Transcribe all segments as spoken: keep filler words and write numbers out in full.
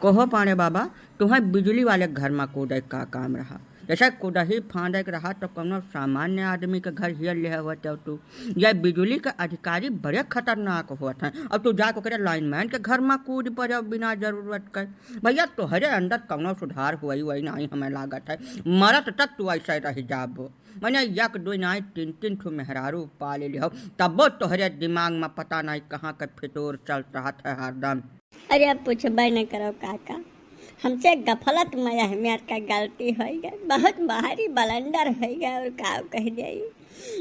कहो पांड़े बाबा, तुहैं बिजुली वाले के घर मा कूदै का काम रहा? जैसे कूदही फांदै के रहा तो कउनो सामान्य आदमी के घर हियर लेहे होतेउ तू। यह बिजुली के अधिकारी बड़े खतरनाक होत हैं, अउर तू जाके ओकरे लाइनमैन के घर मा कूद पड़ेउ बिना जरूरत के। भइया, तोहरे अंदर कउनो सुधार होई वही नाहीं हमें लागत है, मरत तक तू ऐसे रह जाबो। मने एक दुइ नाहीं, तीन तीन ठो मेहरारू पाल लिहो, तबो तोहरे दिमाग मा पता नाहीं कहाँ के फितूर चलत रहत है हरदम। अरे, अब पूछबै न करो काका, हमसे गफलत मा यह मेर का गलती होइ गै, बहुत भारी बलंडर होइ गै। अउर का कह जाई,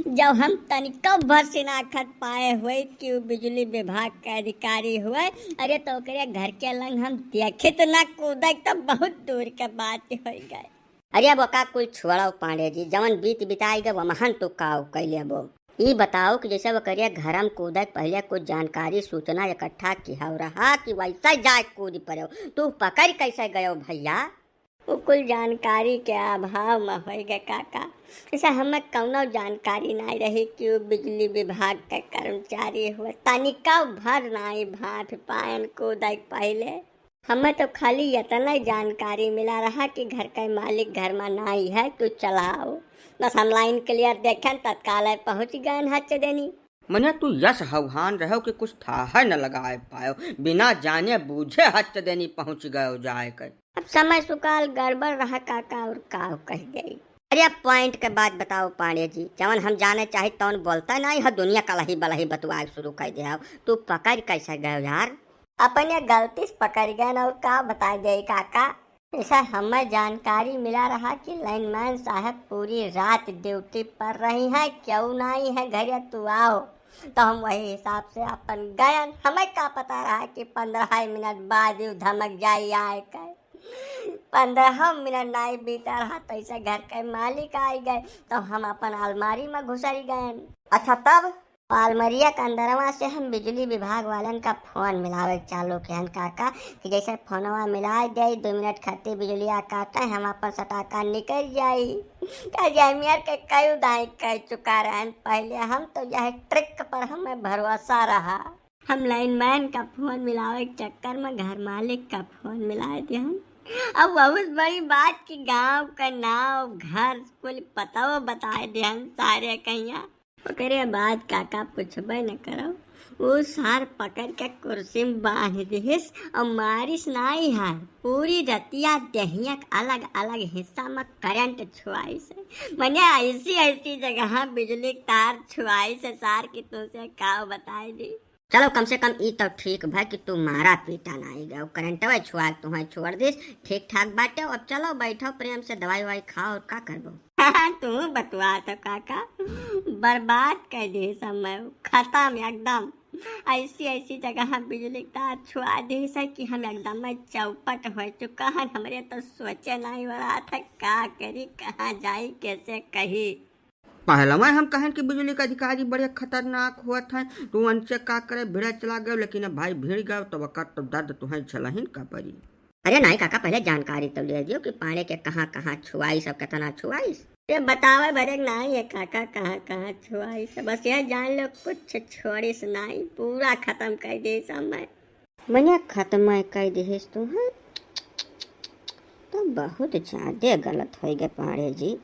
जब हम तनिको भर सिनाखत पाए होइत कि उ बिजुली विभाग के अधिकारी होए, अरे तो ओकरे घर के लंग हम देखित न कूदै, तब बहुत दूर के बात होइ गै। अरे अब ओका कुल छोड़ो पांड़े जी, जवन बीत बिताइ गै वमहन तू काउ कइ लेबो। ई बताओ कि जैसे ओकरे घरम कूदै के पहिले कुछ जानकारी सूचना इकट्ठा किहौ रहा कि वैसे जाए कूद पड़ेउ, तू पकड़ कैसे गयो भइया? उ कुल जानकारी के अभाव मा होइ गै काका। जैसे हमें कउनो जानकारी नाहीं रही कि उ बिजुली विभाग के कर्मचारी होए, तनिका भर नाहीं भांप पाएन कूदै के पहिले। हमें तो खाली यतनै जानकारी मिला रहा कि घर के मालिक घर मा नाहीं है, तू चला आओ। बस हम लाइन क्लियर देखेन, तत्कालै पहुँच गएन हच्च देनी। मने तू यस हौहान रहेउ कि कुछ थाहै न लगाए पाएउ, बिना जाने बूझे हच्च देनी पहुँच गएउ जाए के। अब समय सुकाल गड़बड़ रहा काका, अउर काउ कह जाई। अरे अब पॉइंट के बात बताओ पांड़े जी, जवन हम जाने चाहित तवन बोलतै नाहीं है, दुनिया कलही बलही बतुआए शुरू कइ देहौ। तू पकड़ कैसे गयो यार? अपने गलती से पकड़ गएन अउर का बताइ देई काका। जैसे हमें जानकारी मिला रहा कि लाइनमैन साहब पूरी रात ड्यूटी पर रही हैं, केउ नाहीं है घरे, तू आओ। तो हम वही हिसाब से अपन गएन। हमें का पता रहा कि पन्द्रह मिनट बाद ही धमक जाई आए के। पन्द्रह मिनट नाहीं बीता रहा, तैसे घर के मालिक आइ गए, तो हम अपन अलमारी मा घुसरि गएन। अच्छा तब? अलमरिया के अंदरवा से हम बिजुली विभाग वालन का फोन मिलावे के चालू किहन काका, कि जैसे फोनवा मिलाइ देई, दुइ मिनट खातिर बिजुलिया काटै, हम अपन सटाका निकरि जाई। का जाए मेर के कई दाईं कह चुका रहन पहिले, हम तो यह ट्रिक पर हमें भरोसा रहा। हम लाइनमैन का फोन मिलावे के चक्कर मा घर मालिक का फोन मिलाइ दिहन। अब बहुत बड़ी बात कि गाँव का नाव, घर, कुल पतवो बताइ दिहन सारे कहिया। ओकरे बाद काका पूछबै न करो, उ सार पकड़ के कुर्सी मा बांध दिहिस अउर मारिस नाहीं है, पूरी रतिया देहिया के अलग-अलग हिस्सा मा करंट छुआइस है। मने ऐसी-ऐसी जगह बिजुली के तार छुआइस है सार कि तुमसे काउ बताइ दी। चलो, कम से कम ई तो ठीक भा कि तू मारा पीटा नाहीं गयो, करंटवा छुआ के तुहैं छोड़ दिस, ठीक ठाक बाटे। अब चलो बैठो प्रेम से दवाई ववाई खाओ, अउर का करबो। तू बतुआ तो काका, बर्बाद कइ दिहिस समय, खतम एकदम। ऐसी ऐसी जगह बिजुली के तार छुआ दिहिस कि हम एकदम चौपट होइ चुका हन। हमरे तो सोचे नाहीं हो रहा था का करी, कहाँ जाई, कैसे कही। पहलवा हम कहन कि बिजुली के अधिकारी बड़े खतरनाक होत हैं, तू उनसे का करे, भिड़े चला गयो, लेकिन अब भाई भिड़ गयो, तो ओकर तो दर्द तुहैं झेलहिन का परी। अरे नाहीं काका, पहिले जानकारी तो ले दियो कि पांड़े के कहाँ कहाँ छुआइस अउर केतना छुआइस। ये बतावे भरे के नाहीं है काका, कहाँ कहाँ छुआइस, बस यह जान लो कुछ छोड़िस नाहीं, पूरा खतम कइ दिहिस समय। मने खतम कइ दिहिस तू, हैं? तो बहुत जादे गलत होइ गए पांड़े जी।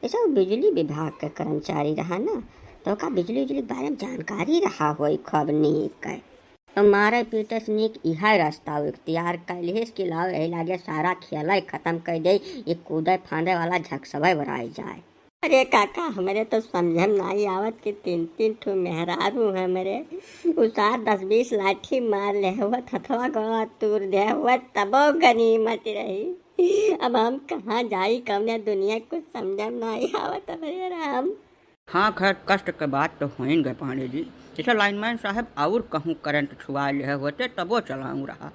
ऐसा उ बिजुली विभाग के कर्मचारी रहा ना, तो ओका बिजुली उजुली के बारे मा जानकारी रहा होई खूब नीक। तो मारे पीटे से नीक इहै रस्ता उ इख्तियार कइ लिहिस कि लाओ यही लागे सारा खेलै खतम कइ देई, ई कूदै फांदै वाला झकसबै ओराइ जाए। अरे काका, हमरे तो समझे मा नाहीं आवत कि तीन तीन ठो मेहरारू हमरे, उ सार दस बीस लाठी मार लेहे होत, हथवा गोड़वा तूर देहे होत, तबो गनीमत रही। अब हम कहाँ जाई, कवने दुनिया, कुछ समझे मा नाहीं आवत हमरे राम। हाँ, खैर, कष्ट के बात तो होइन गए पांड़े जी। जैसे लाइनमैन साहब अउर कहूँ करंट छुआ लेहे होते, तबो चलाऊँ रहा।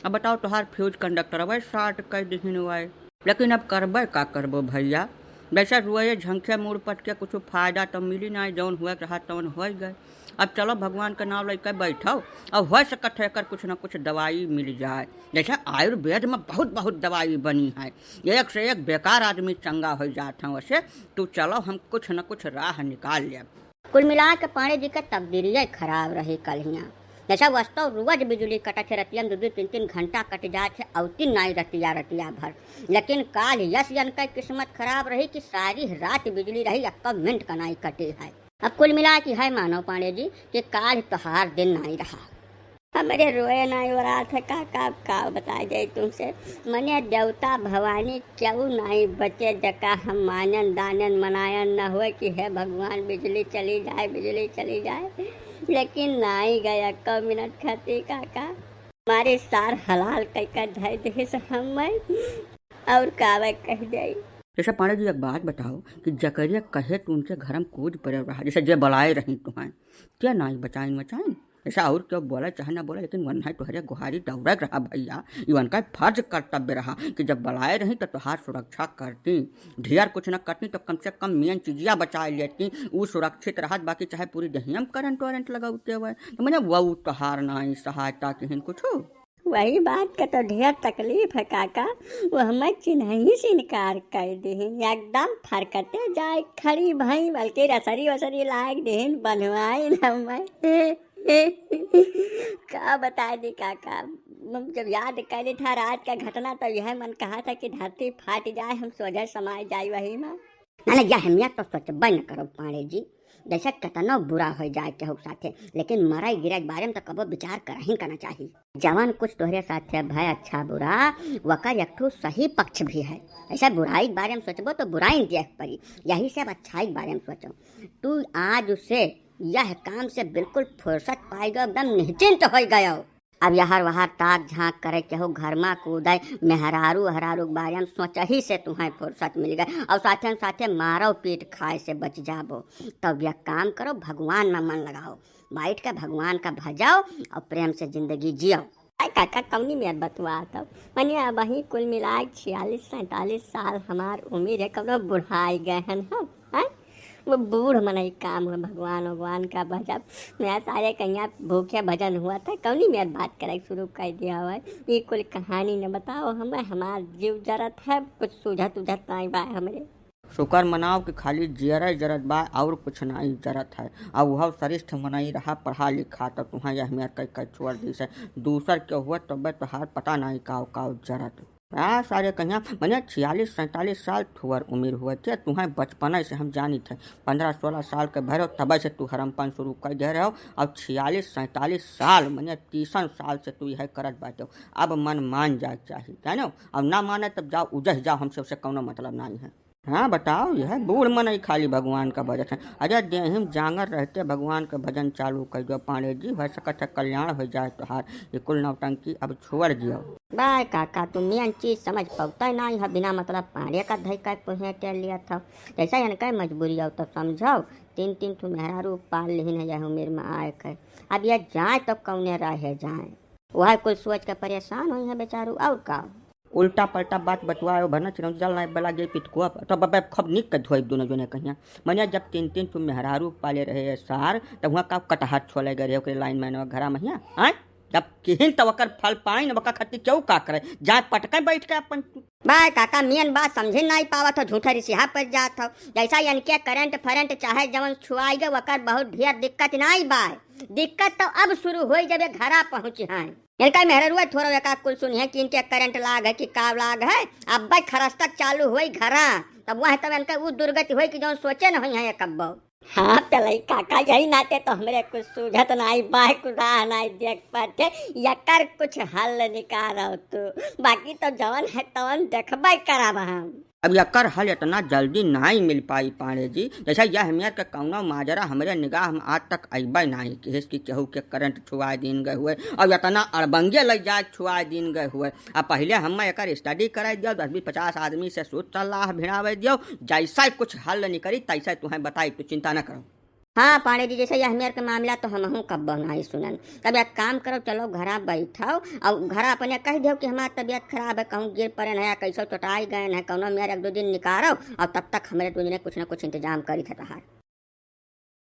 अब बताओ, तोहार फ्यूज कंडक्टरवै शार्ट कइ दिहिन वै। लेकिन अब करबै का करबो भइया, जैसे रुए झंखे मूड़ पटके कुछ फायदा तो मिली नाहीं, जौन हुए के रहा तौन होइ गए। अब चलो भगवान के नाव लइके बैठो, अब होइ सकत है एकर कुछ न कुछ दवाई मिल जाए। जैसे आयुर्वेद मा बहुत बहुत दवाई बनी है, एक से एक बेकार आदमी चंगा होइ जात है। वैसे तू चलो, हम कुछ न कुछ राह निकाल लेब। कुल मिला के पांड़े जी के तकदीरिये खराब रही कलहियाँ। जैसा वस्तु रोज बिजुली कटत है, रतिया में दू दू तीन तीन घंटा कट जात है, अउतिन नाई रतिया, रतिया भर। लेकिन काल यस यनकै किस्मत खराब रही कि सारी रात बिजुली रही, एक्को मिनट का नाई कटी है। अब कुल मिला कि है मानो पांड़े जी कि काल तोहार दिन नाई रहा। हमरे रोए नाई ओरात है काका, अब का बताए जाए तुमसे। मने देवता भवानी केहू नाई बचे, जका हम मानन दानन मनायन न होए कि हे भगवान बिजुली चली जाए, बिजुली चली जाए, लेकिन नाई गए एक्को मिनट खातिर काका। हमारे सार हलाल कइके धइ दिहिस हम्मै, और कावे कह जाई। जैसा पांड़े जी एक बात बताओ कि जकरिया कहे तू उनके घर में कूद पड़े रहा, जैसे जे बलाए रही तुहैं, क्या नाई बचाइन मचाइन? जैसा और क्यों बोला चाहे ना बोला, लेकिन वन्है तोहरे गुहारी दौड़क रहा भैया। इवन का फर्ज कर्तव्य रहा कि जब बलाए रही तो तोहार सुरक्षा करती, ढेर कुछ न करती तो कम से कम मेन चीजिया बचाए लेती, ऊ सुरक्षित रहत, बाकी चाहे पूरी देहिया में करंट वरंट लगौते हुए। तो मने वो तोहार नाई सहायता किहिन कुछ। वही बात का तो ढेर तकलीफ है काका, वो हमें चिन्हही से इनकार कर दिहिन, एकदम फरकते जाए खड़ी भई, बल्कि रसरी वसरी लाग दिहिन, बन्हवाइन हमें। का बताए दी काका, हम जब याद करी था रात का घटना, तब यह मन कहा था कि धरती फाट जाए, हम सोझे समाए जाए वही में। ना, ना, यह अहमियत तो सोचबे न करो पांड़े जी, जैसे केतनो बुरा हो जाए केहू के साथे, लेकिन मरे गिरे के बारे में तो कबो विचार करहिन करना चाहिए। जवन कुछ तोहरे साथे भय अच्छा बुरा, वकर एक ठो सही पक्ष भी है। ऐसे बुराई के बारे में सोचबो तो बुराई देख पड़ी, यही से अब अच्छाई के बारे में सोचो। तू आज उसे यह काम से बिल्कुल फुर्सत पाई गयो, एकदम निश्चिंत हो गयो। अब यहर वहर ताक झांक करे केहू घर मा कूदे, मेहरारू हरारू के बारे में सोचही से तुहैं फुर्सत मिल गए, और साथे साथे मारो पीट खाए से बच जाबो। तब यह काम करो, भगवान मा मन लगाओ, बैठ के भगवान का भजाओ और प्रेम से जिंदगी जियो। अरे काका, कौनी मेर बतुआ तब? मने अबहीं कुल मिला के छियालीस सैंतालीस साल हमार उम्र है, कौनो बुढ़ाई गए हन हम, हैं? वो बूढ़ मनई काम हुआ, भगवान भगवान का भजब। मैं सारे कहिया भूखे भजन हुआ था, कौनी मेर बात करे शुरू कर दिया हुआ है। ये कुल कहानी न बताओ हमें, हमार जीव जरत है, कुछ सूझत उझत नाई बा हमरे। शुक्र मनाओ कि खाली जियरे जरत बा, और कुछ नाई जरत है। अब वह सरिष्ठ मनई रहा, पढ़ा लिखा, तो तुहाँ यह मेर कह, कह छोड़ दी से। दूसर के हुआ तबे तोहार पता नाई काव काव जरत। आ, सारे कहिया, मने छियालीस सैंतालीस साल थुअर उम्र हुए थे, तुहैं बचपने से हम जानित है। पन्द्रह सोलह साल के भरो, तबे से तू हरमपन शुरू कर दे रहो, और छियालीस सैंतालीस साल, मने तीसन साल से तू यह करत बाटे। अब मन मान जाए के चाही, जानो? अब ना माने तब जाओ, उजह जाओ, हमसे उसे कौनो मतलब नहीं है। हाँ, बताओ, यह बूढ़ मनई खाली भगवान का भजत है। अरे, देहिम जांगर रहते भगवान के भजन चालू कर दो पांड़े जी, हो सकत है कल्याण हो जाए तोहार। ये कुल नौटंकी अब छोड़ दियो। बाय काका, तू मेन चीज समझ पौता ही नहीं है, बिना मतलब पांड़े का धई का कुहें टेल लिया था। जैसा इनका मजबूरी हो तो समझो, तीन तीन ठो मेहरारू पाल लिहिन है यह उम्र में आए के। अब यह जाए तो कौने रहे जाए, वह कुल सोच के परेशान हुई है बेचारू, और का। उल्टा पलटा बात बतुआयो, भरना चिरौंजी डालना एक बेला गे पिटकुआ पर। तो बब्बे खूब निक के धोइब दोनों जने कहिया। मने जब तीन तीन ठो मेहरारू पाले रहे ये सार, तब हुआ का कटहर छोले गए रहे ओकरे लाइन मैन घरा महिया, आय? जब किहिन तब ओकर फल पाइन, ओकर खातिर केहू का करे? जाए पटके बैठ के अपन। बाय काका, मेन बात समझे नाई पावत हो, झूठा रिसिहा पर जात हो। जैसा इनके करंट फरंट चाहे जवन छुआई गए, ओकर बहुत ढेर दिक्कत नाई बाय। दिक्कत तो अब शुरू होई जब ये घरा पहुँची हैं। इनका मेहररुआ थोड़ा एका कुल सुनिहैं कि इनके करंट लाग है कि का लाग है। अब्बै खरस तक चालू होई घरा, तब वह तब इनका ऊ दुर्गति होई कि जौन सोचे न होई हैं कब्बो। हाँ, पेलई काका, यही नाते तो हमरे कुछ सूझत नाई, बाय कुछ राह नाई देख पाते, यकर कुछ हल निकारो तू, बाकी तो जौन है तौन देखबै करब हम। अब यकर हल इतना जल्दी नाई मिल पाई पांड़े जी, जैसे यह मेर के कौनो माजरा हमरे निगाह में आज तक अइबे नाई कि हिस कि केहू के करंट छुआ दीन गए हुए, अब इतना अड़बंगे लग जाए छुआ दीन गए हुए। अब पहिले हम एकर study कराई दियो, दस बीस पचास आदमी से सूत्र सलाह भिड़ावे दियो, जैसा कुछ हल निकरी तैसे तुहें बताई, तू चिंता न करो। हाँ पांड़े जी, जैसे यह मेर के मामला तो हमहूँ कब्बो नाई सुनन। तब एक काम करो, चलो घरा बैठाओ और घरा अपने कह दियो कि हमार तबीयत खराब है, कहूँ गिर पड़े हैं या कैसो चोटाई गए हैं, कौनो मेर एक दो दिन निकारो और तब तक हमरे दू जने कुछ न कुछ इंतजाम करी थे तहार।